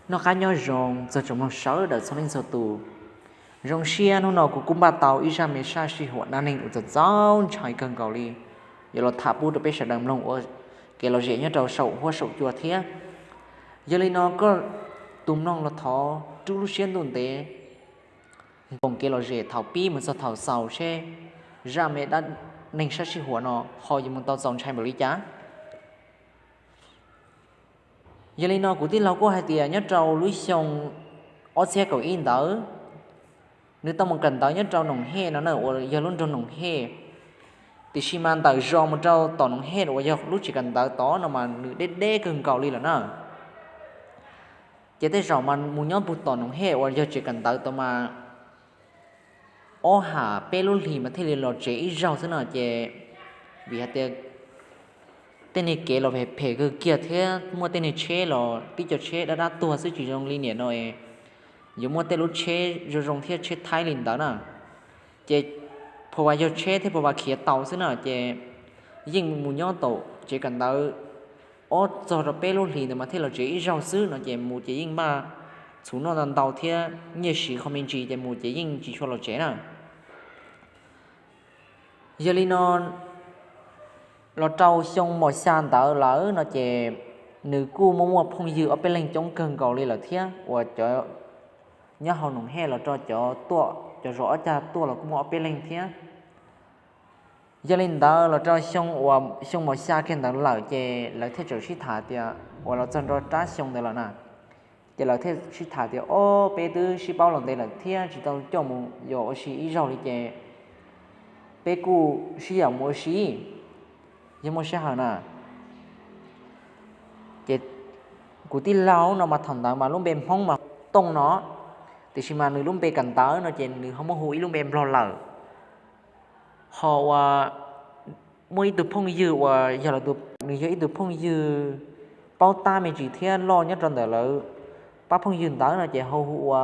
Noj qab nyob zoo txog tsoom mloog sawv daws txhua leej txhua tus. Zoo siab hnub no kuv kuj npaj tau ib zaj me sab sij huam dab neeg uas txaus txaus ntshai kawg nkaus li, yuav los tham pub rau peb sawv daws mloog ua kev lom zem nyob rau saum huab saum cua thiab. Yog li no koj tus mloog los thov rub lub siab ntuj ntev koom kev lom zem thaum pib mus txog thaum xaus seb zaj me dab neeg sab sij huam no ho yuav mus tau txaus ntshai npaum li cas. Yog li no kuv tij laug kuj hais tias nyob rau lub xyoo ob txhiab kaum ib ntawd, nws tau mus kawm ntawv nyob rau Noom Hej no na, uas yog lub nroog Noom Hej. Tiam sis mas ntawm zos mus rau tom Noom Hej uas yog lub tsev kawm ntawv tod no mas nws deb deb kawg nkaus li lawm na. Ces tej zaum mas mus nyob puag tom Noom Hej uas yog tsev kawm ntawv tod mas ob ham peb lub hlis mas thiaj li los tsev ib zaug xwb no ces, vim hais tias tej niag kev los phem phem kawg kiag thiab muaj tej niag tsheb los tib co tsheb dab dab tuag xwb tsis zoo li niam no es yuav muaj tej lub tsheb zoo zoo thiab tsheb thaib li ntawd na. Ces pha vas yog tsheb thiab pha vas khiav tau xwb na ces yeej mus nyob tom tsev kawm ntawv ob txog rau peb lub hlis ntawd mas thiaj los tsev ib zaug xwb no ces mus ces yeej maj txhuv noj ntau ntau thiab nyiaj siv qho me ntsis ces mus ces yeej tsis tshua los tsev na. Yog li no los rau xyoo mos xya ntawd lawm no ces nws kuj muaj muaj phooj ywg ob peb leeg coob kawg nkaus li lawm thiab uas cov nyob hauv Noom Hej los rau cov tuaj cov zos ob cag tuaj los kuj muaj ob peb leeg thiab. Yog li ntawd los rau xyoo uas xyoo mos xya kiag ntawd lawm ces lawv thiaj txawm sib tham tias uas los txog nrog rab xyoo ntawd lawm na, ces lawv thiaj sib tham tias ob peb twb sib paub los ntev lawm thiab tsis tau coj mus yos ua si ib zaug li ces peb kuj sib yaum mus ua si yog muaj sij hawm na. Ces kuv tij laug no mas thaum ntawd mas lub npe Hmoob mas Tooj no, tiam sis mas nws lub npe kawm ntawv no ces nws ho muab hu ib lub npe Nplog lawm. Ho uas muaj ib tug phooj ywg uas yog, nws yog ib tug phooj ywg paub tab me ntsis thiab loj nyob rau ntawm lawv pab phooj ywg ntawd no ces ho hu ua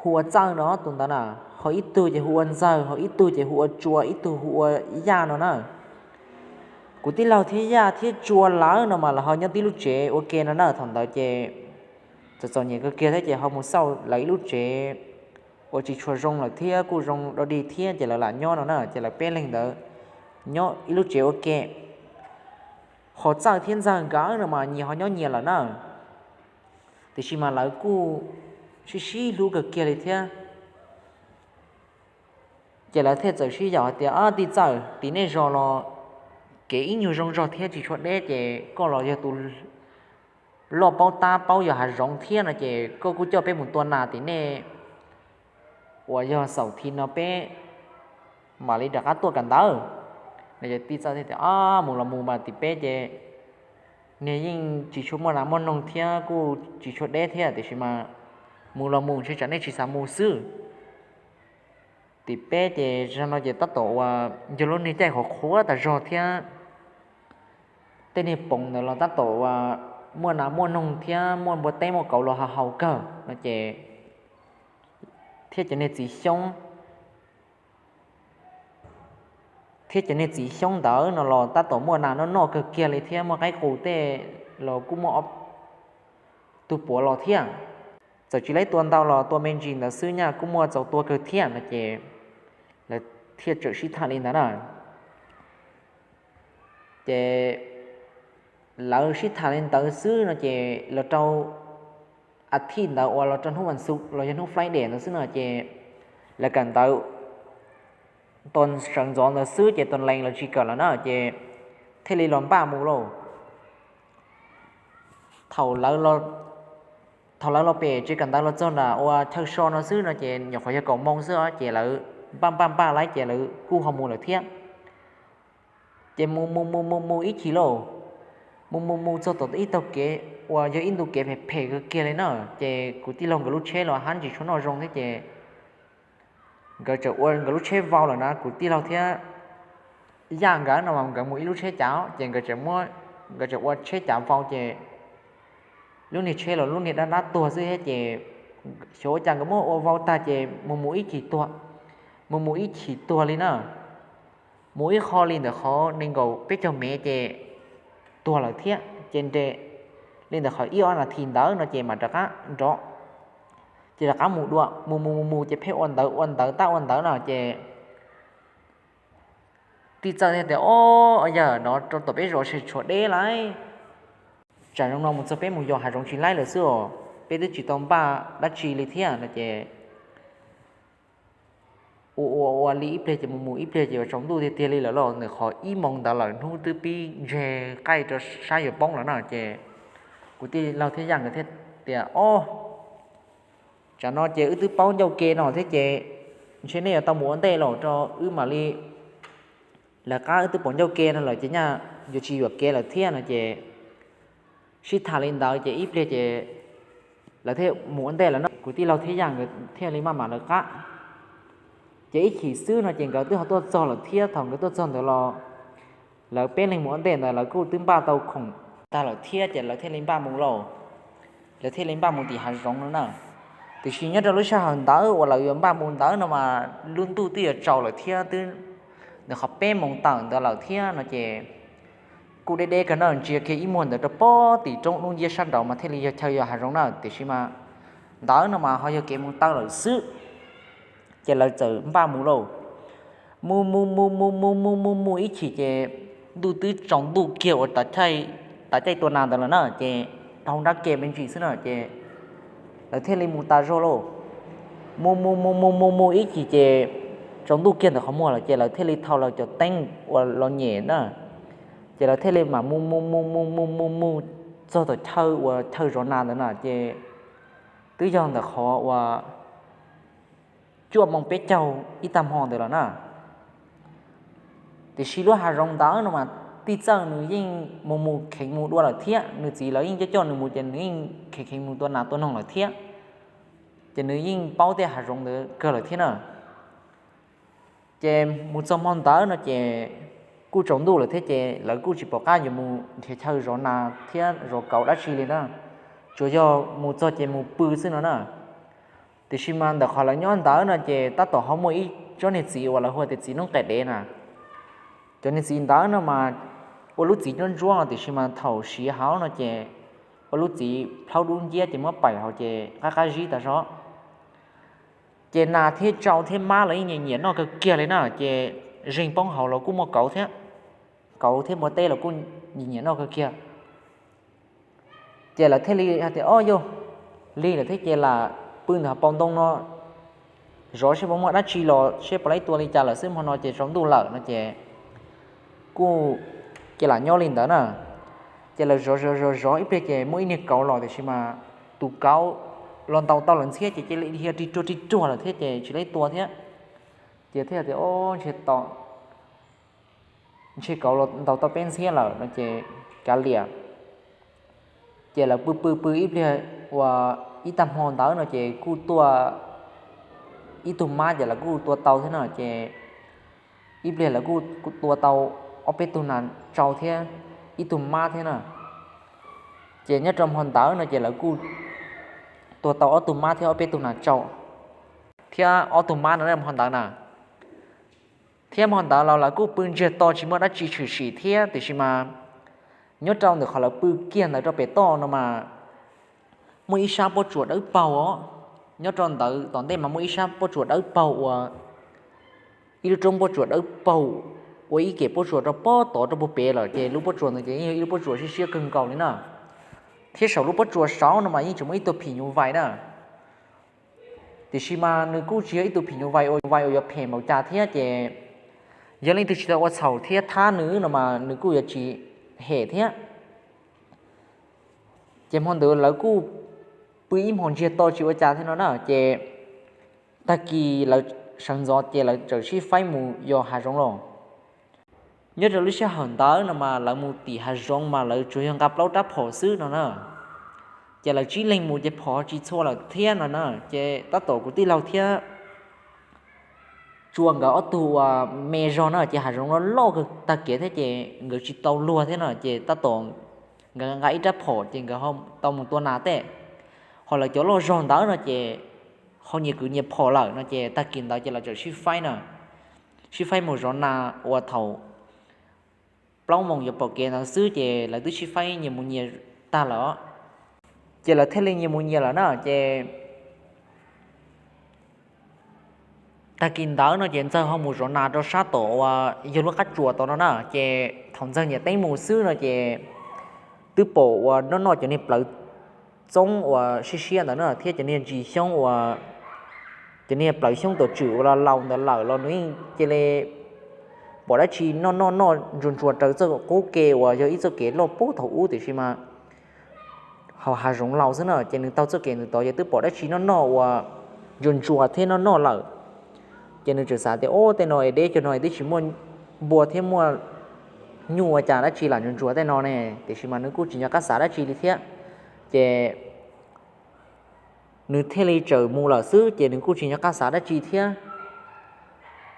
hu ua Txawj no tus ntawd na. Ho ib tug ces hu ua Ntxawg, ho ib tug ces hu ua Tsua, ib tug hu ua Yaj no na. Kuv tij laug thiab Yaj thiab Tsua lawv no mas lawv ho nyob tib lub tsev ua ke no na. Thaum ntawd ces txom txom nyem kawg kiag thiab ces ho mus xauj lawv ib lub tsev uas tsis tshua zoo lawm thiab kuj zoo dog dig thiab ces lawv lam nyob no na ces lawv peb leeg ntawd nyob ib lub tsev ua ke. Ho Txawj thiab Ntxawg nkawd no mas nyias ho nyob nyias lawm na, tiam sis mas lawv kuj sib sib hlub kawg kiag li thiab. Ces lawv thiaj txawm sib yaum hais tias, Tij Txawj, tim nej zos los kev ib nyuag zoo zog thiab tsis tshua deb ces koj los yog tus loj paub tab paub yos hav zoov thiab no ces koj kuj coj peb mus tua nas tim nej uas yog xaum thi no peb mam li rov qab tuaj kawm ntawv. Tij Txawj thiaj tias, Mus los mus mas tim peb ces niag yeej tsis tshua muaj nas muaj noog thiab kuj tsis tshua deb thiab tiam sis mas mus los mus ntshe tsam nej tsis xav mus xwb. Tim peb ces zaum no ces tab tom uas yog lub niag caij qhuav qhuav tas zog thiab tej niag poos ntawd los tab tom uas muaj nas muaj noog thiab muaj npua teb muaj kauv los haus haus kawg no ces thiab cov niag txiv xyoob thiab cov niag txiv xyoob ntawd no los tab tom muaj nas noj noj kawg kiag li thiab muaj qaib qus tej los kuj muaj ob tug puav los thiab. Txawm tsis laib tua ntau los tua me ntsis ntawd xwb nyaj kuj muaj txaus tua kawg thiab no ces lawv thiaj txawm sib tham li ntawd na. Ces lawv sib tham li ntawd xwb no ces los rau a thij ntawd uas los rau hnub vas xuv los yog hnub Friday ntawd xwb no ces lawv kawm ntawv tos sawv ntxov ntawd xwb ces tos lees los tsis kawm lawm na ces thiaj li los npaj mus lauj. Thaum lawv los pem tsev kawm ntawv los txog nram uas chaw so no xwb no ces nyuam qhuav yog kaum moo xwb ces lawv npaj npaj npaj lawm ces lawv kuj ho mus lawm thiab. Ces mus mus mus mus mus ib chim lauj, mus mus mus txog tom ib taug kev uas yog ib ntu kev phem phem kawg kiag li na. Ces kuv tij laug nkawd lub tsheb los hab ntsis tshuav noj zoo thiab ces nkawd txawm ua nkawd lub tsheb vau lawm na. Kuv tij laug thiab Yaj nkawd no mas nkawd mus ib lub tsheb cav ces nkawd txawm ua tsheb cav vau ces lub niag tsheb los lub niag dab dab tuag xwb thiab ces xyov ua cas nkawd muab ua vau tag ces mus mus ib chim tuag, mus mus ib chim tuag li na. Mus ib qho li ntawm qhov nees nkaum peb caug mev ces tuag lawm thiab ces nres li ntawm qhov ib ob nas this ntawd no ces mam rov qab nrov. Ces rov qab mus dua, mus mus mus mus ces pheej ua ntawd ua ntawd tab ua ntawd no ces tij Txawj thiaj tias, Ob, yawg, no rau tom peb zos tsis tshuav deb lauj. Tsam zoo no mus txog peb mus yos hav zoov tsis laib lawm xwb os, peb twb tsis tau npaj dab tsi li thiab no ces ua ua ua li ib pliag ces mus mus ib pliag ces yuav tsaus ntuj tiag tiag li lawm lauj, ntawm qhov ib moos ntawd lawm, hnub twb pib ntseg qaij rau sab yuav poob lawm na ces kuv tij laug thiab yaj nkawd thiaj tias, Ob, tsam no ces wb twb paub ncauj ke no thiab ces ntshe nej yuav tau mus ua ntej los rau wb mam li lawv qab, wb twb pom ncauj ke no lawm ces nyaj yuav tsis yuam kev lawm thiab no ces sib tham li ntawd ces ib pliag ces lawv thiaj mus ua ntej lawm no, kuv tij laug thiab yaj nkawd thiaj li maj mam lawv qab. Ces ib chim xwb no ces nkawd twb ho tuaj txog lawm thiab, thaum nkawd tuaj txog ntawd los lawv peb leeg mus ua ntej ntawd lawv kuj twb npaj tau khoom tag lawm thiab ces lawv thiaj li npaj mus lauj. Lawv thiaj li npaj mus tim hav zoov no na. Tiam sis nyob rau lub sij hawm ntawd uas lawv yuav npaj mus ntawd no mas lub ntuj twb yuav tsaus lawm thiab, twb ntawm qhov peb moos tawm ntawd lawm thiab no ces kuj deb deb kawg na, ntsia kiag ib muag ntawd rau pem tim roob dub nciab sab nraud mas thiaj li yog chaw yog hav zoov na, tiam sis mas ntawd no mas ho yog kev mus taw lawm xwb. Ces lawv txawm npaj mus lauj. Mus mus mus mus mus mus mus mus ib chim ces ntuj twb tsaus ntuj kiag uas tav caij, tav caij tua nas ntawd lawm na, ces dhau nrab ke me ntsis xwb na ces lawv thiaj li mus tas zog lauj. Mus mus mus mus mus mus ib chim ces tsaus ntuj kiag ntawm qhov muag lawm ces lawv thiaj li thau lawv cov teeb uas los nyem na, ces lawv thiaj li mam mus mus mus mus mus mus mus txog tom chaw uas chaw zov nas ntawd na ces twb yog ntawm qhov uas cuaj moos peb caug ib tag hmo ntawd lawm na. Tiam sis lub hav zoov ntawd no mas tij Txawj nws yeej mus mus kheev mus dua lawm thiab, nws txiv lawv yeej coj coj nws mus ces nws yeej kheev kheev mus tua nas tua noog lawm thiab, ces nws yeej paub tej hav zoov ntawd kawg lawm thiab na. Ces mus txog hmo ntawd no ces kuj tsaus ntuj lawm thiab ces lawv kuj tsis pom qab yuav mus nrhiav chaw zov nas thiab zov kauv dab tsi li na, tsuas yog mus txog ces mus pw xwb no na. Tiam sis mas ntawm qhov lawv nyob ntawd no ces tab tom ho muaj ib tsob niag txiv uas lawv hu tias txiv noob qes dev na. Cov niag txiv ntawd no mas ua lub txiv ntsuab ntsuab tiam sis mas thaum siav hauv no ces ua lub txiv plhaub dub nciab ces muab paim hauv ces qab qab zib tas zog. Ces nas thiab tsau thiab mab los yeej nyiam nyiam noj kawg kiag li na, ces zeeg poob hauv los kuj muaj kauv thiab, kauv thiab npua teb los kuj nyiam nyiam noj kawg kiag. Ces lawv thiaj li hais tias, Ob, yog li lawm thiab ces lam pw ntawm hauv paus ntoo no zov seb puas muaj dab tsi los seb puas laib tua li cas lawm xwb, hmo no ces tsaus ntuj lawm no ces kuj cia lam nyob li ntawd na. Ces lawv zov zov zov zov ib pliag ces muaj ib niag kauv los tiam sis mas tus kauv los ntaus tau lawv ntxhiab ces cia li dhia ri ruag ri ruag lawm thiab ces tsis laib tua thiab. Ces thiaj tias, Ob, ntshe tau ntshe kauv los ntaus tau peb ntxhiab lawm no ces kav liam. Ces lawv pw pw pw ib pliag uas ib tag hmo ntawd no ces kuj tuaj ib tug mab ces lawv kuj tua tau thiab no ces ib pliag lawv kuj tua tau ob peb tug nas tsau thiab ib tug mab thiab na. Ces nyob rau hmo ntawd no ces lawv kuj tua tau ob tug mab thiab ob peb tug nas tsau thiab ob tug mab no hmo ntawd na. Thiab hmo ntawd los lawv kuj pw ntsiag to tsis muaj dab tsi tshwm sim thiab tiam sis mas nyob rau ntawm qhov lawv pw kiag ntawd rau pem toj no mas muaj ib sab pob tsuas dawb paug os. Nyob rau ntawd tom ntej mas muaj ib sab pob tsuas dawb paug uas ib lub roob pob tsuas dawb paug ua ib kem pob tsuas rau pob tod rau puag pem lawm ces lub pob tsuas ntawd ces yeej yog ib lub pob tsuas siab siab kawg nkaus li na. Thiab saum lub pob tsuas saud no mas yeej tseem muaj ib tug phim nyuj vais na. Tiam sis mas nws kuj tsis yog ib tug phim nyuj vais uas vais uas yuav phem npaum cas thiab ces yog leej twg tsis tau ua txhaum thiab thab nws no mas nws kuj yuav tsis hem thiab. Ces hmo ntawd lawv kuj pw ib hmos ntsiag to tsis ua cas thiab no na ces tag kis lawv sawv ntxov ces lawv txawm sib faib mus yos hav zoov los. Nyob rau lub sij hawm ntawd no mas lawv mus tim hav zoov mas lawv tsuas yog nqa plaub rab phom xwb no na. Ces lawv tsib leeg mus ces phom tsis txhua lawm thiab no na ces tab tom kuv tij laug thiab Tsua nkawd ob tug uas me zog na ces hav zoov loj loj kawg tag kev thiab ces nkawd tsis tau luag thiab no ces tab tom nkawd nqa ib rab phom ces nkawd tau mus tua nas tej. Ho lawv cov loj zog ntawd no ces ho nyias kwv nyias phom lawm no ces tag kis ntawd ces lawv txawm sib faib na, sib faib mus zov nas uas thaum plaub moos yuav pom kev ntawd xwb ces lawv twb sib faib nyias mus nyias tag lawm. Ces lawv thiaj li nyias mus nyias lawm na ces tag kis ntawd no ces Ntxawg ho mus zov nas rau sab tom uas yog lub qab tsuas tod no na. Ces thaum Ntxawg nyiam teeb mus xwb no ces twb pom uas noj noj cov niag plawv txoob uas siab siab ntawd na thiab cov niag ntsis xyoob uas, cov niag plawv xyoob tuam tswm uas laus laus ntawd lawm los nws yeej cia li pom dab tsi noj noj noj ntsuas ntsuas raws txoj qub ke uas yog ib txoj kev loj puag thaum ub tiam sis mas hauv hav zoov laus xwb na. Ces nws taug txoj kev ntawd tod ces twb pom dab tsi noj noj uas ntsuas ntsuas thiab noj noj lawm. Ces nws txawm xav tias, Ub, tej no es deb cuag no twb tsis muaj npua thiab muaj nyuj ua cas dab tsi lam ntsuas ntsuas tej no ne. Tiam sis mas nws kuj tsis nco qab xav dab tsi li thiab. Ces nws thiaj li txawm mus lawm xwb ces nws kuj tsis nco qab xav dab tsi thiab.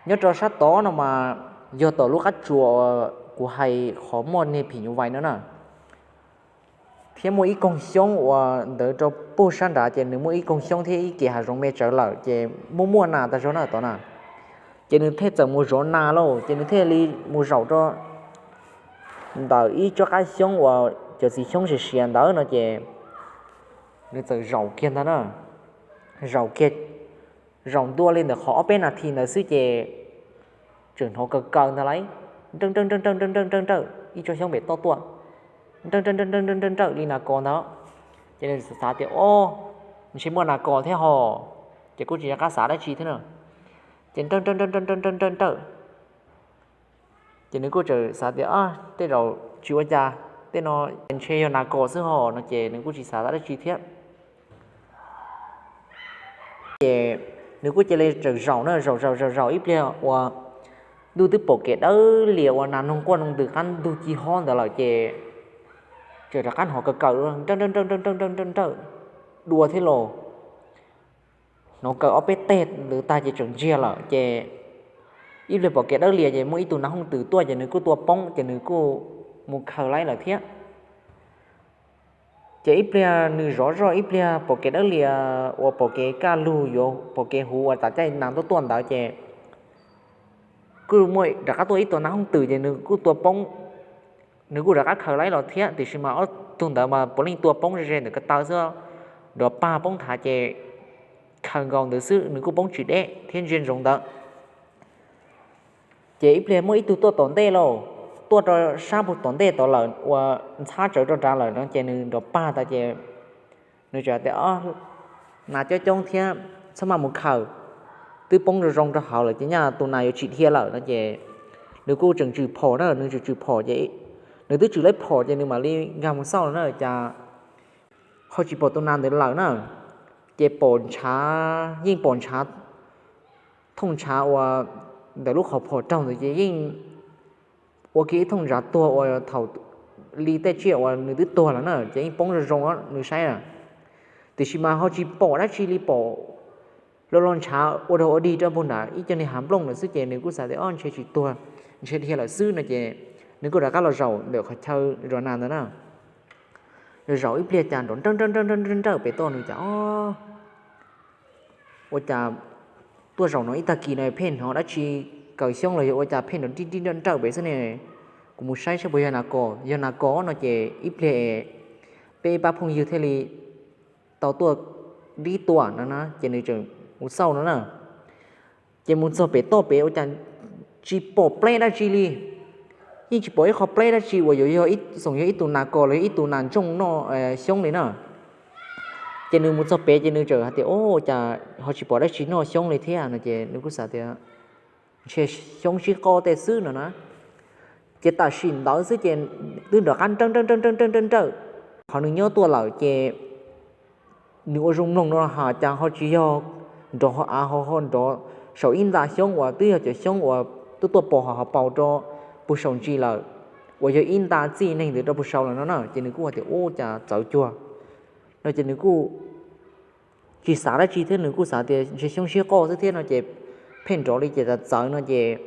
Nyob rau sab tod no mas yog tom lub qab tsuas uas kuv hais qhov muaj niag phim nyuj vais no na, thiab muaj ib koog xyoob uas ntawd rau puag sab nrad ces nws muaj ib koog xyoob thiab ib kev hav zoov me tsawv lawm ces muaj muaj nas tag zog na tod na. Ces nws thiaj txawm mus zov nas lauj, ces nws thiaj li mus zaum rau ntawm ib tsob qab xyoob uas cov txiv xyoob siav siav ntawd no ces nws txawm zaum kiag ntag na. Zaum kiag, zaum ntua li ntawm qhov ob peb nas this ntawd xwb ces tseem hnov kaw kaw ntag lauj, nrawj nrawj nrawj nrawj nrawj nrawj nrawj nrawj ib tsob xyoob pem toj tuaj, nrawj nrawj nrawj nrawj nrawj nrawj li nas kos ntag. Ces nws xav tias, Ob, ntshe muaj nas kos thiab hos. Ces kuj tsis nco qab xav dab tsi thiab na. Ces nrawj nrawj nrawj nrawj nrawj nrawj nrawj nrawj ces nws kuj txawm xav tias, Tej zaum tsis ua cas, tej no ntshe yog nas kos xwb hos no ces nws kuj tsis xav dab tsi thiab. Ces nws kuj cia li txawm zaum na, zaum zaum zaum zaum ib pliag uas ntuj twb pom kev dawb lias uas nas noog quaj noog ntws qab ntug ci hob ntawd lawm ces txawm rov qab hnov kaw kaw nrawj nrawj nrawj nrawj nrawj nrawj dua thiab los. Hnov kaw ob peb teg ntawd tag ces tseem ntsiag lawm ces ib pliag pom kev dawb lias ces muaj ib tug nas hooj twm tuaj ces nws kuj tua poob ces nws kuj mus khaws laib lawm thiab. Ces ib pliag nws zov zoj ib pliag pom kev dawb lias uas pom kev kaj lug yuav pom kev huv uas tav caij nas tuaj tuaj ntawd ces kuj muaj rov qab tuaj ib tug nas hooj twm ces nws kuj tua poob, nws kuj rov qab khaws laib los thiab tiam sis mas ob tug ntawd mas puav leej tua poob ze ze ntawm ko taw xwb, nrov pag poob nthav ces khaws nkaus ntawd xwb nws kuj poob tsis deb thiab ntsia ntsoov ntawd. Ces ib pliag muaj ib tug tuaj tom ntej lauj, tuaj rau sab puag tom ntej tod lawm uas ntxhab tsawv rau nrad lawm no ces nws nrov pag tas ces nws txawm tias, Nas coob coob thiab txhob maj mus khaws, twb poob zoo zoo rau hauv lawm ces nyaj tus nas yuav tsis dhia lawm no ces nws kuj tseem tswm phom na, nws tseem tswm phom ces nws twb tswm laib phom ces nws mam li nkag mus xauj no na cas ho tsis pom tus nas ntawd lawm na. Ces pom ntshav, yeej pom ntshav, thooj ntshav uas ntawm lub qhov phom raug ntawd ces yeej ua kiag ib thooj ntshav tuag uas thaum li tej tsiaj uas nws twb tuag lawm na ces yeej poob zoo zoo nws saib na. Tiam sis mas ho tsis pom dab tsi li, pom lo lo ntshav ua dog ua dig rau puag nram ib co niag hav nplooj lawm xwb ces nws kuj xav tias, Ob, ntshe tsis tuag, ntshe dhia lawm xwb no ces nws kuj rov qab los zaum ntawm qhov chaw zov nas ntawd na. Zaum ib pliag cas nrov nrawj nrawj nrawj nrawj pem toj nws cas, Ob, ua cas tuaj zaum no ib tag kis no pheej hnov dab tsi kaw xyoob los yog ua cas pheej nrov nrij nrij nrawj nrawj pem xwb ne? Kuv mus saib saib puas yog nas kos, yog nas kos no ces ib pliag peb ib pab phooj ywg thiaj li tau tuaj dib tua no na ces nws tseem mus xauj no na. Ces mus txog pem toj pem ua cas tsis pom pleb dab tsi li, yeej tsis pom ib qho pleb dab tsi uas yuav yog, xoom yog ib tug nas kos los yog ib tug nas ntsooj noj xyoob li na. Ces nws mus txog pem ces nws txawm hais tias, Ub, cas ho tsis pom dab tsi noj xyoob li thiab no ces nws kuj xav tias ntshe xyoob sib qoj tej xwb no na. Ces tam sim ntawd xwb ces twb nrov qab nrawj nrawj nrawj nrawj nrawj nrawj nrawj, qhov nws nyob tuaj lawm ces nws ua zoo mloog no ha cas ho tsis yog nrov ho av ho ho nrov saum ib nta xyoob uas twb yog cov xyoob uas tuaj tuaj pos ho ho paus rau puag saum ntsis lawm, uas yog ib nta txij neeg ntawd rau puag saud lawm no na. Ces nws kuj hais tias, Ub, cas txawv cuag no ces nws kuj tsis xav dab tsi thiab, nws kuj xav tias ntshe xyoob sib qoj xwb thiab no ces pheej nrov li ces txawv txawv no ces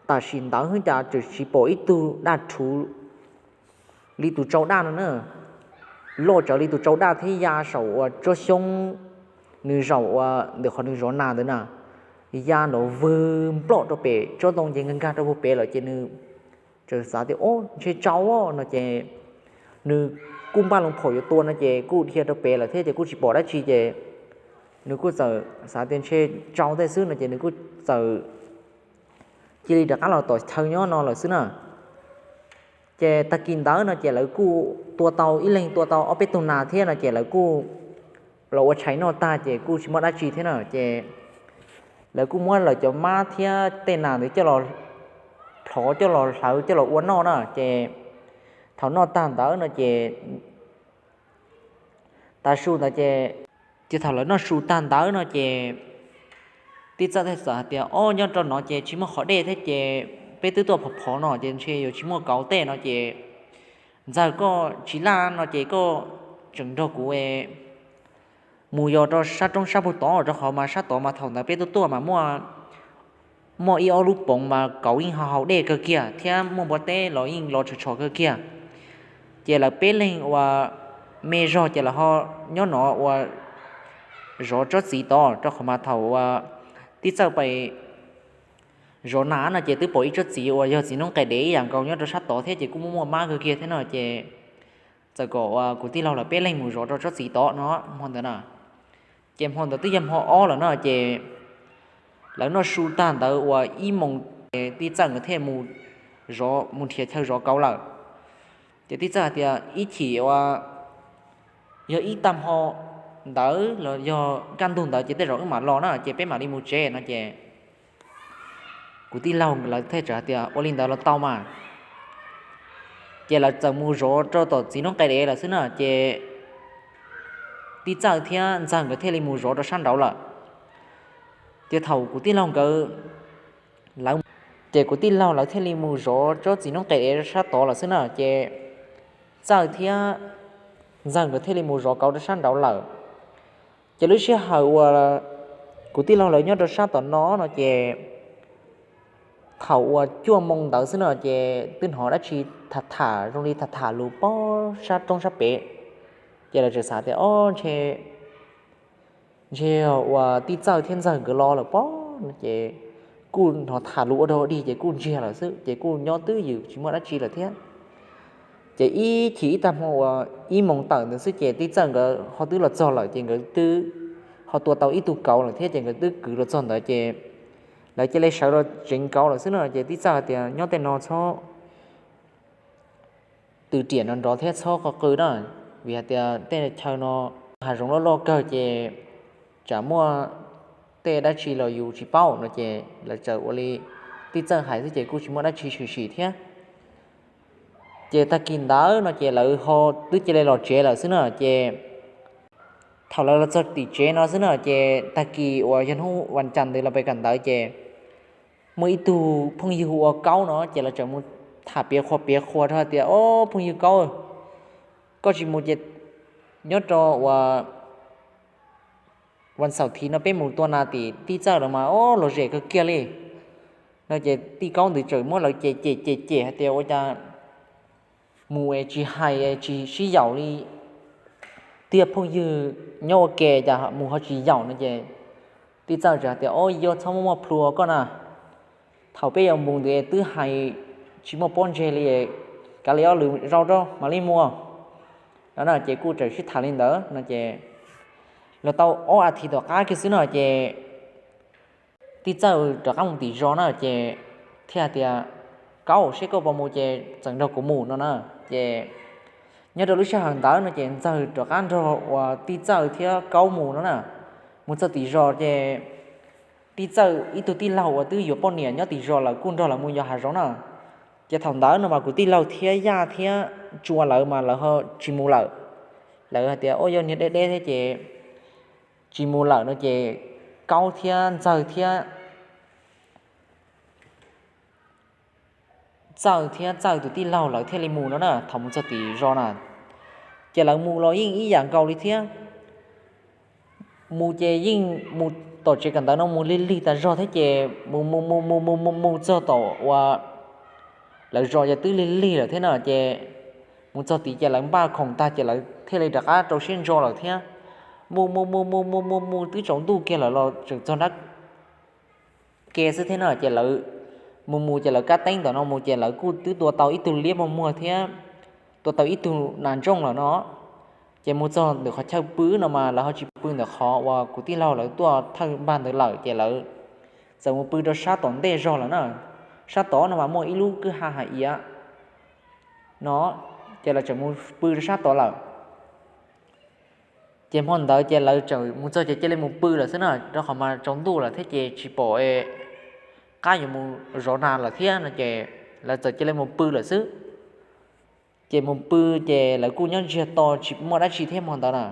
tam sim ntawd hwb cas tseem tsis pom ib tug daj rhuv li tus tsau daj no na, loj tsawv li tus tsau daj thiab ya saum uas tsob xyoob, nws zaum uas ntawm qhov nws zov nas ntawd na, ya nrov vwg nploj rau pem tsob ntoo ces nkag nkag rau puag pem lawm ces nws txawm xav tias, Ob, ntshe tsau no ces nws kuj npaj loo phaum yuav tua no ces kuj dhia rau pem lawm thiab ces kuj tsis pom dab tsi ces nws kuj txawm xav tias ntshe tsau tej xwb no ces nws kuj txawm cia li rov qab los tom chaw nyob no lawm xwb na. Ces tag kis ntawd no ces lawv kuj tua tau ib leeg tua tau ob peb tug nas thiab no ces lawv kuj los ua tshais noj tag ces kuj tsis muaj dab tsi thiab na ces lawv kuj muab lawv cov mab thiab tej nas ntawd coj los plhov coj los hlawv coj los ua noj na ces thaum noj tag ntawd no ces tav su ntawd ces, ces thaum lawv noj su tag ntawd no ces tij txawj thiaj txawm hais tias, Ob, nyob rau no ces tsis muaj qhov dej thiab ces peb twb tuaj phov phov no ces ntshe yuav tsis muaj kauv tej no ces ntxawg koj tsis laj no ces koj tseem nrog kuv mus yos rau sab roob sab puag tod rau qhov mas sab tod mas thaum ntawd peb tuaj tuaj mas muaj muaj ib ob lub poov mas kauv yeej ho haus dej kawg kiag thiab muaj npua teb los yeej los tshos tshos kawg kiag. Ces lawv peb leeg uas me zog ces lawv ho nyob no ua zov tsob txiv tod rau qhov mas thaum uas tij txawj pais zov nas no ces twb pom ib tsob txiv uas yog txiv noob qes dev ib yam nkaus nyob rau sab tod thiab ces kuj muaj muaj mab kawg kiag thiab no ces txawm kom uas kuv tij laug lawv peb leeg mus zov rau tsob txiv tod no hmo ntawd na. Ces hmo ntawd twb yog hmo ob lawm no ces lawv noj su tag ntawd uas ib moos ces tij txawj nkawd thiaj mus zov mus nrhiav chaw zov kauv lawm. Ces tij txawj hais tias, Ib chim uas yog ib tag hmo ntawd los yog kaj ntug ntawd ces tej zaum wb mam los na ces peb mam li mus tsev no ces kuv tij laug lawv thiaj txawm hais tias, Ua li ntawd los tau mas. Ces lawv txawm mus zov rau tom txiv noob qes dev lawm xwb na ces tij txawj thiab ntxawg nkawd thiaj li mus zov rau sab nraud lawm. Ces thaum kuv tij laug nkawd lawv, ces kuv tij laug lawv thiaj li mus zov tsob txiv noob qes dev rau sab tod lawm xwb na ces txawj thiab ntxawg nkawd thiaj li mus zov kauv rau sab nraud lawm. Ces lub sij hawm uas kuv tij laug lawv nyob rau sab tom no no ces thaum uas cuaj moo ntawd xwb no ces twb hnov dab tsi tham tham zoo li tham tham lus pob sab roob sab pem. Ces lawv txawm xav tias, Ob, ntshe ntshe uas tij txawj thiab ntxawg nkawd los lawm pob no ces kuj hnov tham lus ua dog dig ces kuj ntsiag lawm xwb ces kuj nyob twj ywm tsis muaj dab tsi lawm thiab. Ces ib chim ib tag hmo uas ib moos tawm ntawd xwb ces tij txawj nkawd ho twb los txog lawm ces nkawd twb ho tua tau ib tug kauv lawm thiab ces nkawd twb kwv los txog ntawd ces lawv cia li sawv los tseev kauv lawm xwb no ces tij txawj hais tias, Nyob tej no txhob tw riam nrov nrov thiab txhob qw qw na, vim hais tias tej chaw no hav zoov loj loj kawg ces tsam muaj tej dab tsi los yus tsis paub no ces lawv txawm ua li tij txawj hais xwb ces kuj tsis muaj dab tsi tshwm sim thiab. Ces tag kis ntawd no ces lawv ho twb cia li los tsev lawm xwb na ces thaum lawv los txog tim tsev no xwb na ces tag kis uas yog hnub vas cas ntawd los pem kawm ntawv ces muaj ib tug phooj ywg hu ua Kaub no ces lawv txawm mus tham piav qhuas piav qhuas rau hais tias, Ob, phooj ywg Kaub, koj tsis mus ces nyob rau uas vas xaum thiv no peb mus tua nas tim tij txawj lawm mas, ob, lom zem kawg kiag li no ces tij Kaub ntawd txawm muab lawv cem cem cem cem hais tias, Ua cas mus es tsis hais tsis sib yaum li, twb yog phooj ywg nyob ua ke cas mus ho tsis yaum no ces tij txawj txawm hais tias, Ob, yog txhob muaj muaj plhu koj na, thaum peb yuav mus ntawd twb hais tsis muaj pob ntseg li, kav liam ob lwm zaus rau mam li mus no na ces kuj txawm sib tham li ntawd no ces los tau ob as thiv tom qab kiag xwb no ces tij txawj rov qab mus tim zos na ces thiaj hais tias, Kaub, seb koj puas mus ces txawm nrog kuv mus no na. Ces nyob rau lub sij hawm ntawd no ces ntxawg rov qab nrog uas tij txawj thiab Kaub mus no na. Mus txog tim zos ces tij txawj ib tug tij laug uas twb yuav poj niam nyob tim zos lawm kuj nrog lawv mus yos hav zoov na. Ces thaum ntawd no mas kuv tij laug thiab Yaj thiab Tsua lawv mas lawv ho tsis mus lawm. Lawv hais tias, Ua, yog niag deb deb thiab ces tsis mus lawm no ces Kaub thiab ntxawg thiab txawj thiab txawj tus tij laug lawv thiaj li mus no na. Thaum mus txog tim zos na ces lawv mus los yeej ib yam nkaus li thiab. Mus ces yeej mus tom tsev kawm ntawv no mus lig lig tas zog thiab ces mus mus mus mus mus mus mus txog tom uas lawv zos ces twb lig lig lawm thiab no ces mus txog tid ces lawv npaj khoom tag ces lawv thiaj li rov qab rau siab ntso lawm thiab. Mus mus mus mus mus mus mus twb tsaus ntuj kiag lawm los tseem txog nrab ke xwb thiab no ces lawv mus mus ces lawv kab teeb ntawm no mus ces lawv kuj twb tua tau ib tug liab muag muag thiab tua tau ib tug nas ntsooj lawm no. Ces mus txog ntawm qhov chaw pw no mas lawv ho tsis pw ntawm qhov uas kuv tij laug lawv tuaj thawj npag ntawd lawm ces lawv txawm mus pw rau sab tom ntej zog lawm na. Sab tod no mas muaj ib lub kwj ha hais iav no, ces lawv txawm mus pw rau sab tod lawm. Ces hmo ntawd ces lawv txawm mus txog ces cia li mus pw lawm xwb na, rau qhov mas tsaus ntuj lawm thiab ces tsis pom qab yuav mus zov nas lawm thiab no ces lawv txawm cia li mus pw lawm xwb. Ces mus pw ces lawv kuj nyob ntsiag to tsis muaj dab tsi thiab hmo ntawd na.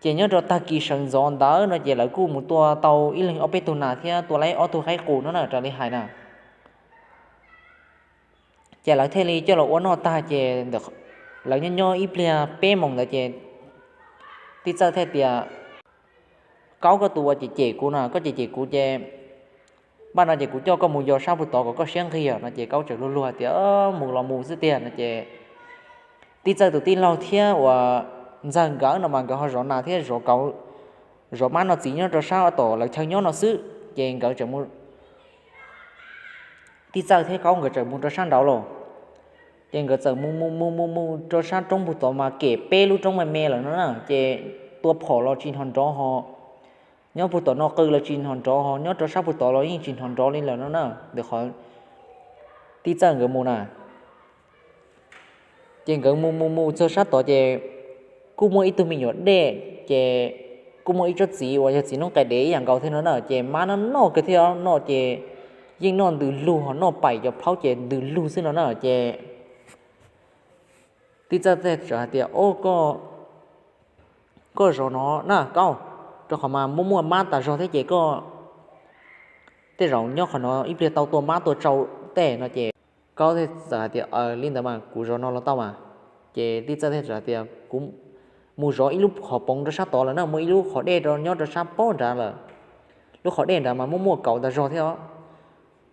Ces nyob rau tag kis sawv ntxov ntawd no ces lawv kuj mus tua tau ib leeg ob peb tug nas thiab tua laib ob tug qaib qus no na raws li hais na. Ces lawv thiaj li coj los ua noj tag ces lawv nyob nyob ib pliag peb moos ntawd ces tij Txawj thiaj tias, Kaub, koj tus ua cem cem kuv no, koj cem cem kuv ces npaj no ces kuv coj koj mus yos sab puag tod kom koj siab nqig no ces Kaub txawm luag luag tias, Mus los mus xwb tiag no ces tij Txawj tus tij laug thiab uas Ntxawg nkawd no mas nkawd ho zov nas thiab zov kauv, zov mab noj txiv nyob rau sab tom lawv chaw nyob no xwb ces nkawd txawm mus tij Txawj thiab Kaub nkawd txawm mus rau sab nraud los. Ces nkawd txawm mus mus mus mus mus rau sab roob puag tod mas kem peb lub roob me me lawm no na, ces tua phom los tsis hnov nrov ho, nyob puag tom no qw los tsis hnov nrov ho, nyob rau sab puag tod los yeej tsis hnov nrov li lawm no na, ntawm qhov tij Txawj nkawd mus na. Ces nkawd mus mus mus txog sab tod ces kuj muaj ib tug me nyuam dej, ces kuj muaj ib tsob txiv uas yog txiv noob qes dev ib yam nkaus thiab no na, ces mab noj noj kawg thiab noj ces yeej noj ntws lug ho noj paim cov plaub ces ntws lug xwb no na. Ces tij Txawj thiaj txawm hais tias, Koj zov no na Kaub, rau qhov mas muaj muaj mab tas zog thiab ces koj tej zaum nyob qhov no ib pliag tau tua mab tua tsau tej no ces Kaub thiaj txawm hais tias, Li ntawd mas kuv zov no los tau mas. Ces tij Txawj thiaj txawm hais tias, Kuv mus zov ib lub qhov poov rau sab tod lawm na, muaj ib lub qhov dej rau nyob rau sab pob nrad lawm, lub qhov dej nrad mas muaj muaj kauv tas zog thiab os.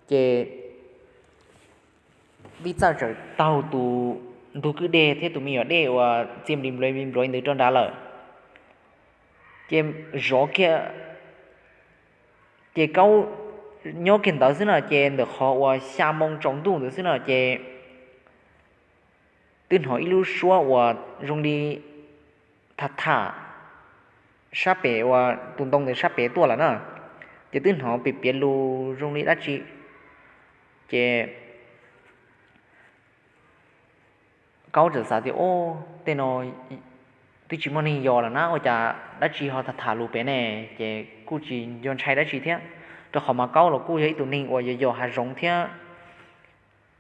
Ces tij Txawj txawm taug tus ntug kwj deg thiab tus me nyuam dej uas txia npli npluav npli npluav ntawd rau nrad lawm. Ces zov kiag, ces Kaub nyob kiag ntawd xwb na, ces ntawm qhov uas xya moo tsaus ntuj ntawd xwb na ces twb hnov ib lub suab uas zoo li tham tham sab pem uas tus ntoo ntawd sab pem tuaj lawm na, ces twb hnov piav piav lus zoo li dab tsi. Ces Kaub txawm xav tias, Ub, tej no twb tsis muaj neeg yos lawm na, ua cas dab tsi ho tham tham lus pem ne? Ces kuj tsis nco ntshai dab tsi thiab, rau qhov mas Kaub los kuj yog ib tug neeg uas yos yos hav zoov thiab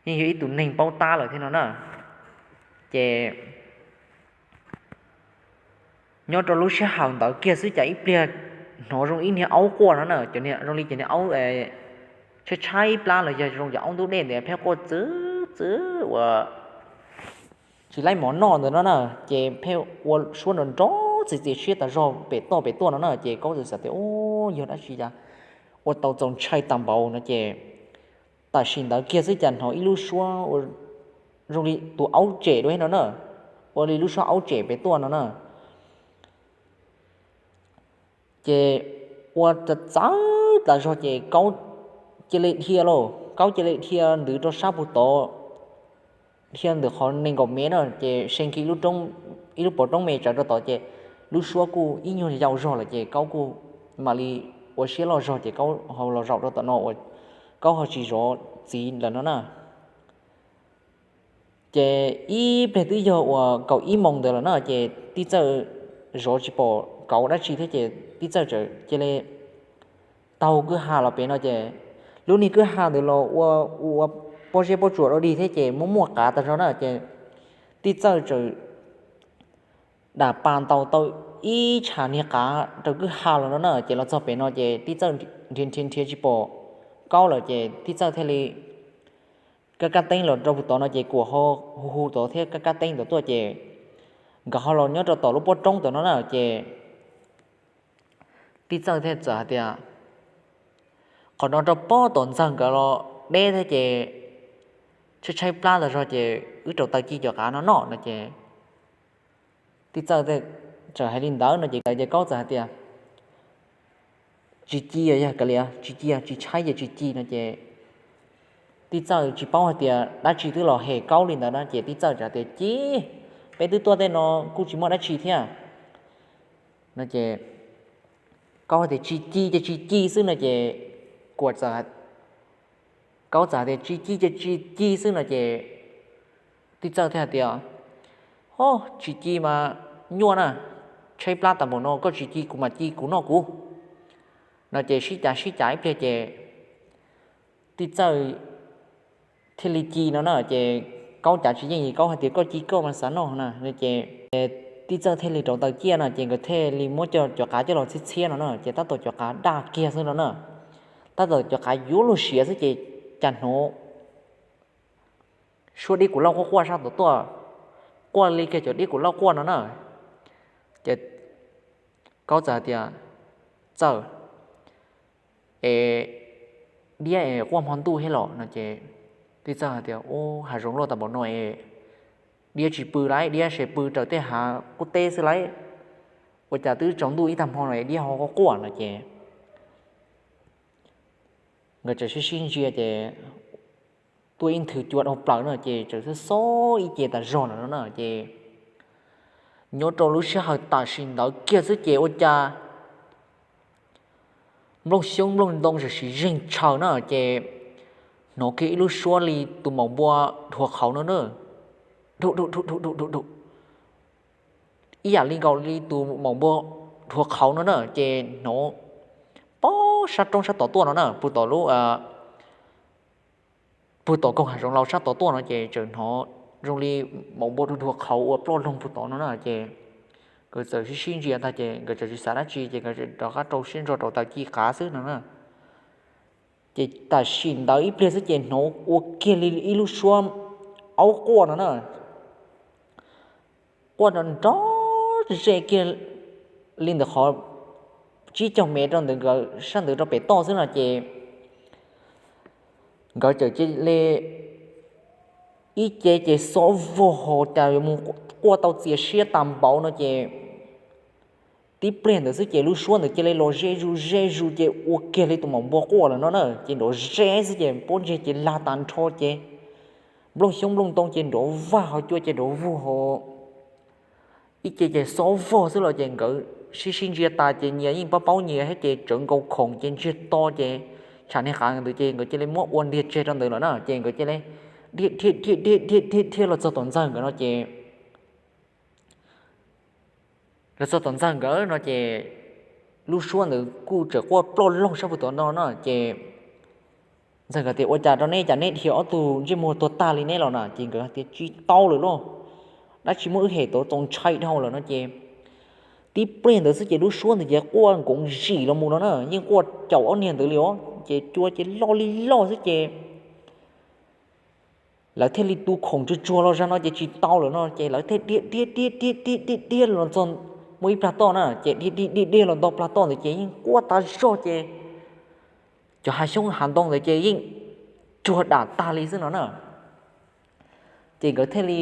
yeej yog ib tug neeg paub tab lawm thiab no na. Ces nyob rau lub sij hawm ntawd kiag xwb cas ib pliag hnov zoo ib niag aub quaj no na, cov zoo li cov niag aub tshaib tshaib plab los yog zoo cov aub ntub dej ntawd pheej quaj txwv txwv uas tsis laib mov noj ntawd no na, ces pheej ua suab nrov nrov txias txias siab tas zog pem toj pem tuaj no na, ces Kaub txawm xav tias, Ub, yog dab tsi cas ua tau txaus ntshai tas npaum no ces tam sim ntawd kiag xwb cas hnov ib lub suab ua zoo li tus aub tsem dua no na, ua li lub suab aub tsem pem tuaj no na. Ces ua txawv txawv tas zog ces Kaub cia li dhia lauj, Kaub cia li dhia ntawd rau sab puag tod, dhia ntawm qhov nees nkaum mev na, ces se kiag ib lub pov roob me tsawv rau tod ces lub suab kuj ib nyuag yau zog lawm ces Kaub kuj mam li ua siab loj zog ces Kaub ho los zaum rau tom no uas Kaub ho tsis zov txiv lawm no na. Ces ib pliag twb yog uas kaum ib moos ntawd lawm na, ces tij Txawj zov tsis pom kauv dab tsi thiab ces tij Txawj txawm cia li taug kwj ha los pem no ces lub niag kwj ha ntawd los ua ua pob zeb pob tsuas dog dig thiab ces muaj muaj qav tas zog na, ces tij Txawj txawm dam pas ntaus tau ib tsha niag qav rau kwj ha los no na, ces los txog pem no ces tij Txawj nrhiav nrhiav nrhiav tsis pom Kaub lawm ces tij Txawj thiaj li kab kab teeb los rau puag tod no ces kuam ho hu hu tod thiab kab kab teeb tod tuaj ces nkawd ho los nyob rau tom lub pob roob tod no na ces tij Txawj thiaj txawm hais tias, Qhov no rau pob tom Ntxawg nkawd los deb thiab ces tshaib tshaib plab tas zog ces wb rau taws ci cov qav no noj no ces tij Txawj txawm hais li ntawd no ces Kaub txawm hais tias, Tsis ci os, yog kav liam, tsis ci, tsis tshaib ces tsis ci no ces Tij Txawj tsis paub hais tias dab tsi twb los hem Kaub li ntawd na, ces Tij Txawj txawm tias, Ci, peb twb tuaj tej no kuj tsis muaj dab tsi thiab. No ces Kaub hais tias, Tsis ci ces tsis ci xwb no ces, Kuam txawm, Kaub txawm hais tias, Tsis ci ces tsis ci xwb no ces Tij Txawj thiaj hais tias, Ho, tsis ci mas nyuaj na, tshaib plab tas npaum no koj tsis ci kuv mam ci kuv noj kuv. No ces sib cav sib cav ib pliag ces Tij Txawj thiaj li ci no na, ces Kaub cav tsis yeej, Kaub hais tias, Koj ci koj mas xav noj na. Ces Tij Txawj thiaj li rauv taws ciaj no ces nkawd thiaj li muab cov qav coj los txhiab txhiab no na, ces tab tom cov qav daj kiag xwb no na, tab tom cov qav yuav luag siav xwb ces cas hnov suab dib kuv lauj quaj quaj sab tom tuaj, quaj li kiag cov dib kuv lauj quaj no na. Ces Kaub txawm hais tias, Txawj, es diab es quaj hmo ntuj thiab los? No ces Tij Txawj hais tias, Ub, hav zoov loj tas npaum no es diab tsis pw lauj, diab se pw raws tej hav qub teb xwb lauj, ua cas twb tsaus ntuj ib tag hmo no es diab ho quaj quaj no ces nkawd txawm sib sib ntsia ces tuaj ib nthwv cua dhau plaws no ces txawm xob xob ib ce tas zog no na ces nyob rau lub sij hawm tam sim ntawd kiag xwb ces ua cas nplooj xyoob nplooj ntoo txawm sis zeeg tshaws na ces hnov kiag ib lub suab li tus maum npua dhuav qhauv no na, dhum dhum dhum dhum dhum dhum dhum, ib yam li nkaus li tus maum npua dhuav qhauv no na ces hnov pob sab roob sab tod tuaj no na, puag tom lub, puag tom koog hav zoov laus sab tod tuaj no ces txawm hnov zoo li maum npua dhuav dhuav qhauv ua ploj loog puag tod no na ces nkawd txawm sib sib ntsia tag ces nkawd txawm tsis xav dab tsi ces nkawd rov qab rau siab ntso rauv taws ci qav xwb no na. Ces tam sim ntawd ib pliag xwb ces hnov ua kiag li ib lub suab aub quaj no na, quaj nrov nrov ze kiag li ntawm qhov tsib caug mev rau ntawm nkawd sab ntawd rau pem toj xwb no ces nkawd txawm cia li ib ce ces xob vog ho cas yuav mus quaj tau txias siab tas npaum no ces tib pliag ntawd xwb ces lub suab ntawd cia li los ze zus ze zus ces ua kiag li tus maum npua quaj lawm no na ces nrov ze xwb ces pob ntseg ces lag tas nrho ces nplooj xyoob nplooj ntoo ces nrov vag ho cua ces nrov vug ho ib ce ces xob vog xwb los ces nkawd sib sib ntsia tas ces nyias yeej paub paub nyias thiab ces tsawv nkaus khoom ces ntsiag to ces tsam niag qav ntawd ces nkawd cia li muab ua ntiag tseg rau ntawd lawm na ces nkawd cia li dhia dhia dhia dhia dhia dhia dhia los txog tom Ntxawg nkawd no ces los txog tom Ntxawg nkawd no ces lub suab ntawd kuj tseem quaj ploj loog sab puag tom no na ces Ntxawg nkawd tias ua cas rau neb cas neb dhia ob tug ntsej muag tuag tag li neb los na ces nkawd tias tsis tau lawm lauj, dab tsi muab wb hem tau txaus ntshai dhau lawm no ces tib pliag ntawd xwb ces lub suab ntawd ces quaj nkoov zim los mus no na yeej quaj caum ob niag ntawd li os ces cua ces loj li loj xwb ces lawv thiaj li tu khoom tsuag tsuag los zag no ces tsis tau lawm no ces lawv thiaj dhia dhia dhia dhia dhia dhia dhia los txog muaj ib plag toj na ces dhia dhia dhia dhia los ntog plag toj ntawd ces yeej quaj tas zog ces cov hav xyoob hav ntoo ntawd ces yeej tsuag dam tag li xwb no na ces nkawd thiaj li,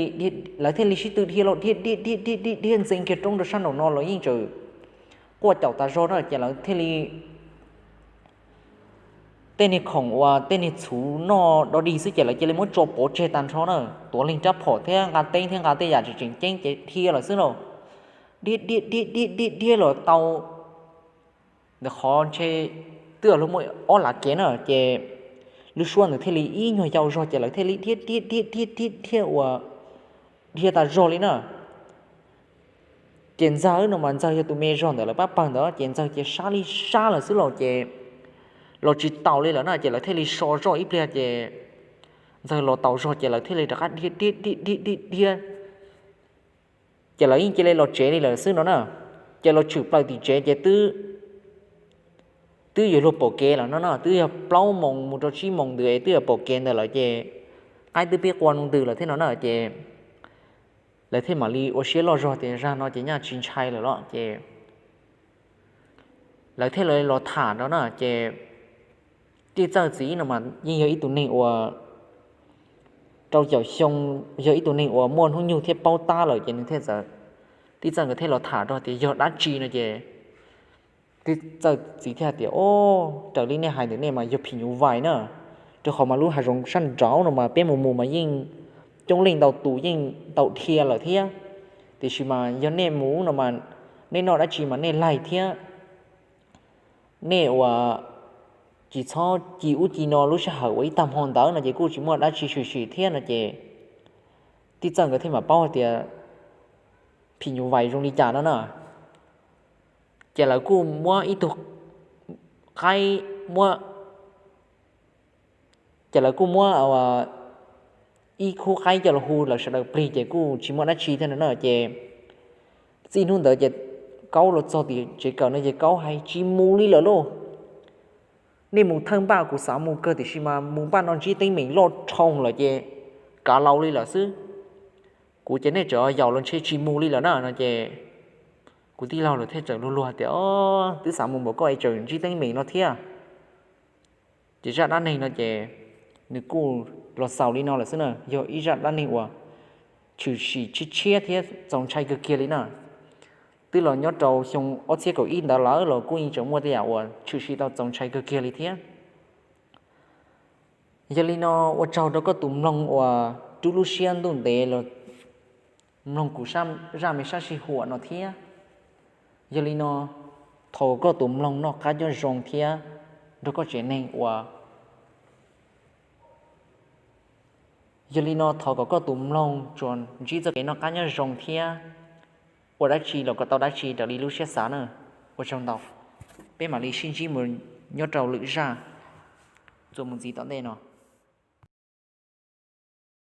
lawv thiaj li sib tw dhia los dhia dhia dhia dhia dhia dhia ntxeev kiag roob rau sab nraum no los yeej tseem quaj caum tas zog na ces lawv thiaj li tej niag khoom uas tej niag txhuv noj dog dig xwb ces lawv cia li muab tso pov tseg tas nrho na, tuav leeg rab phom thiab nqa teeb thiab nqa tej yam tseem tseem ceeb ces dhia lawm xwb lauj. Dhia dhia dhia dhia dhia dhia los tau ntawm qhov ntshe twb luag muaj ob lav kev na ces lub suab ntawd thiaj li ib nyuag yau zog ces lawv thiaj li dhia dhia dhia dhia dhia dhia uas dhia tas zog li na ces Ntxawg no mas Ntxawg yog tus me zog ntawm lawv pab pawg ntawd ces Ntxawg ces sab li sab lawm xwb los ces los tsis taus li lawm na ces lawv thiaj li so zoj ib pliag ces Ntxawg los taus zog ces lawv thiaj li rov qab dhia dhia dhia dhia dhia dhia ces lawv yeej cia li los tsev li lawm xwb no na ces los tshwm plaws tim tsev ces twb twb yuav luag pom kev lawm no na twb yog plaub moos mus rau tsib moos ntawd es twb yuav pom kev ntawd lawm ces qaib twb pib qua ntws lawm thiab no na ces lawv thiaj mam li ua siab loj zog tias zag no ces nyaj tsis ntshai lawm los ces lawv thiaj li los tham rau na ces Tij Txawj txiv no mas yeej yog ib tug neeg uas rau caum xyoo, yog ib tug neeg uas muaj hnub nyoog thiab paub tab lawm ces nws thiaj txawm, Tij Txawj nkawd thiaj los tham rau tias yog dab tsi no ces Tij Txawj txiv thiaj tias o, raws li nej hais ntawm nej mas yog phim nyuj vais na, Rau qhov mas lub hav zoov sab nraud no mas peb mus mus mas yeej coob leej ntau tus yeej tau dhia lawm thiab. Tiam sis mas yog nej mus no mas nej noj dab tsi mas nej laig thiab. Nej ua tsis txhob ci ub ci no lub sij hawm uas ib tag hmo ntawd no ces kuj tsis muaj dab tsi tshwm sim thiab no ces tij Txawj nkawd thiaj mam paub hais tias phim nyuj vais zoo li cas no na. Ces lawv kuj muab ib tug qaib, muab, ces lawv kuj muab ib khub qaib coj los hu lawv sawv daws plig ces kuj tsis muaj dab tsi thiab no na. Ces txij hnub ntawd ces Kaub los txog tim tsev kawm no ces Kaub hais tsis mus li lawm lauj. Nej mus thawj npaj kuv xav mus kawg tiam sis mas mus npaj no ntsib teeb meem loj dhau lawm ces kav laus li lawm xwb. Kuv ces nej tseem yaum los ntshe tsis mus li lawm na no ces kuv tij laug lawv thiaj txawm luag luag tias, O, twb xav mus npaum koj es tseem ntsib teeb meem no thiab. Ces zaj dab neeg no ces nws kuj los xaus li no lawm xwb na, yog ib zaj dab neeg uas tshwm sim tshiab tshiab thiab txaus ntshai kawg kiag li na. Twb los nyob rau xyoo ob txhiab kaum ib ntawd lawm los kuj yeej tseem muaj tej yam uas tshwm sim tau txaus ntshai kawg kiag li thiab. Yog li no ua tsaug rau koj tus mloog uas rub lub siab ntuj ntev los mloog kuv zaj me sab sij huam no thiab. Yog li no thov koj tus mloog noj qab nyob zoo thiab nrog koj tsev neeg uas Yog li no thov kom koj tus mloog tsuas ntsib txoj kev noj qab nyob zoo thiab ua dab tsi los kom tau dab tsi raws li lub siab xav na. Ua tsaug ntau, peb mam li sib ntsib mus nyob rau lwm zaj txuas mus ntxiv tom ntej no.